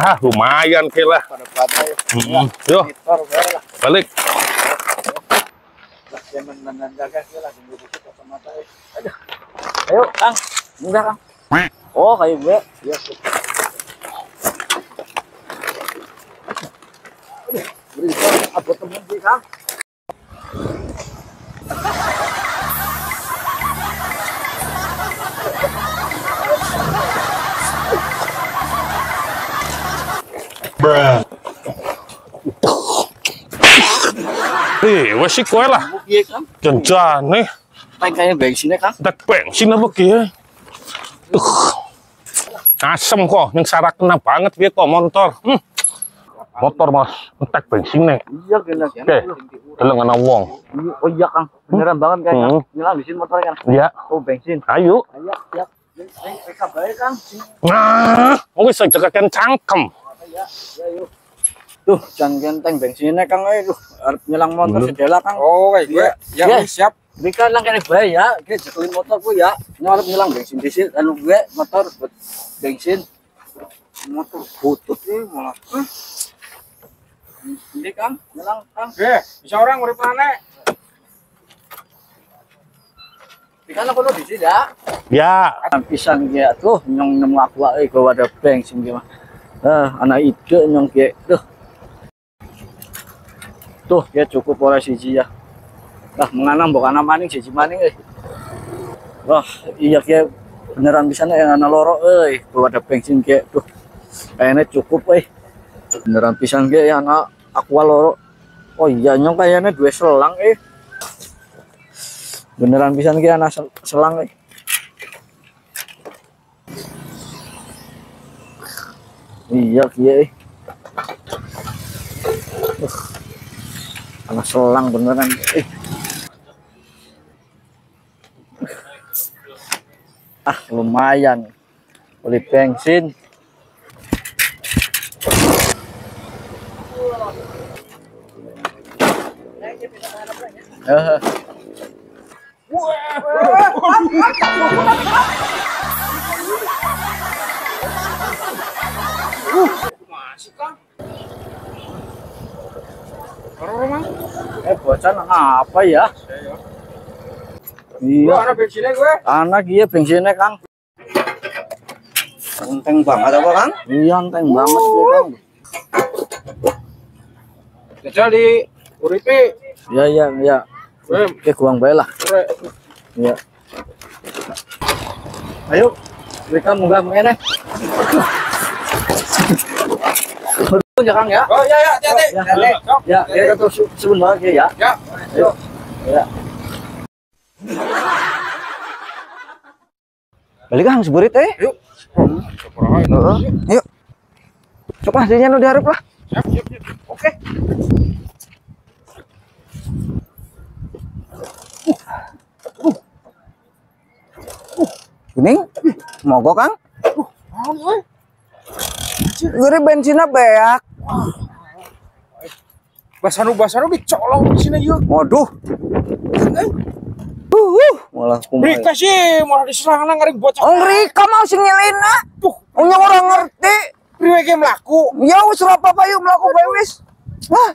Ah, lumayan ki lah. Yo. Balik. Ayo, Kang. Enggak, Kang. Oh, kayak gue. Iya. Apa temen sih, Kang? Bruh. Wes sih kowe lah. Janjane. Tank bensinnya, Kang. Tank bensin apa ki? Asem kok, yang sarak kena banget piye kok motor. Motor mas, entek bensinnya. Iya, gila. Oke, deleng ana wong. Oh iya, Kang. Beneran banget kayaknya. Nyelang di sini motornya, Kang. Iya. Oh, bensin. Ayo. Ayo, siap. Mereka bae, Kang. Nah, wis aja kakean cangkem. Iya, ya yuk. Duh, jangan genteng bensinnya, Kang. Duh, arep nyelang motor sedela, Kang. Oh, kayak gue. Ya, ya, siap. Rika nang kene bae ya, ki jekelin motorku ya. Nyong arep nyelang bensin disit anu gue motor buat bensin. Motor butut iki malah. Ini Kang, nyelang Kang. Oke, bisa orang urip maneh. Rika nang kono disit ya. Ya. Pisan ki tuh nyong nemu aku wae gawa ada bensin ki mah. Anak ide nyong ki. Tuh. Tuh, ya cukup ora siji ya. Lah menganam mbok ana maning siji maning eh. Wah, iya ki beneran bisa nek ana loro euy, bawa ada bensin ki. Tuh. Kayaknya cukup euy. Beneran pisan ki ya ana aqua loro. Oh iya nyong kayaknya dua selang eh. Beneran pisan ki ana selang eh. Iya ki eh. Ana selang beneran eh. Ah, lumayan beli bensin. Bocah apa ya? Iya. Anak bensinnya gue. Anak iya bensinnya, Kang. Enteng banget apa, Kang? Iya, enteng banget gue, Kang. Jajal di uripi. Iya, iya, iya. Oke, guang bae lah. Iya. Ayo, mereka munggah mengene. Ya, Kang ya. Oh iya ya, hati-hati. Ya, ya, terus sebentar ya. Ya. Ayo. Ya. Balik Kang seburit eh. Yuk. Heeh. Yuk. Coba hasilnya nu diharap lah. Siap, siap, siap. Oke. Gini, mogok Kang. Gede bensinnya beak. Basanu dicolong di sini yuk. Waduh. Malah Rika sih malah diserang nang ngaring bocah. Oh Rika mau sing nyelina. Tuh, nyong ora ngerti. Priwe ge mlaku? Ya wis ora apa-apa yuk mlaku bae wis. Wah.